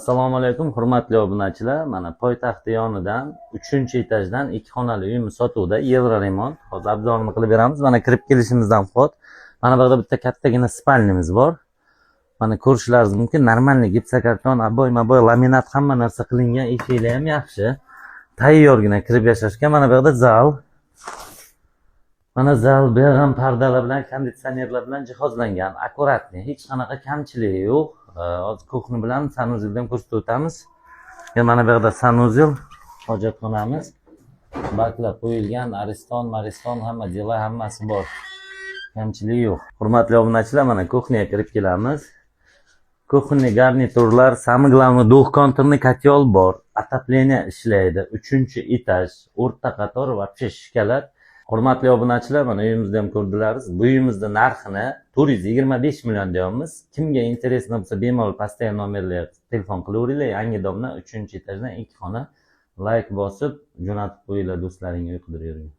Assalomu alaykum, hurmatli obunachilar. Mana, poytaxt yonidan, 3-etajdan ikki xonali uyimiz sotuvda, евроремонт. Hozir обзор ini qilib beramiz. Mana, kirib kelishimizdan вход. Mana bu yerda bitta kattagina спальня miz bor. Mana, ko'rishlaringiz mumkin. Нормальный гипсокартон, обой, maboy, laminat, hamma narsa qilingan, eshiklar ham yaxshi. Tayyorgina kirib yashashga. Mana bu yerda zal. Mana zal, bu yer ham pardalar bilan, konditsionerlar bilan jihozlangan. Аккуратный, hech qanaqa kamchiligi yo'q. Hozir кухня bilan санузел ni ham ko'rsatib o'tamiz. Ya, mana bu yerda санузел, hojatxonamiz. Baklar qo'yilgan, Ariston, Mariston, hamma дела, hammasi bor. Kamchiligi yo'q. Hurmatli obunachilar, mana кухня ga kirib kelamiz. Кухонный garniturlar, самое главное, двухконтурный котел bor. Отопление ishlaydi. 3-etaj, o'rta qator, вообще шоколад. Hurmatli obunachilar, mana uyimizni ham ko'rdilaringiz. Bu uyimizni narxini 425 million deyapmiz. Kimga интересно bo'lsa, bemalol pastdagi nomerlarga telefon qilaveringlar. Yangi дом dan, 3-etajdan ikki xona. Layk bosib, jo'natib qo'yinglar do'stlaringga, uy qidirib yurgan.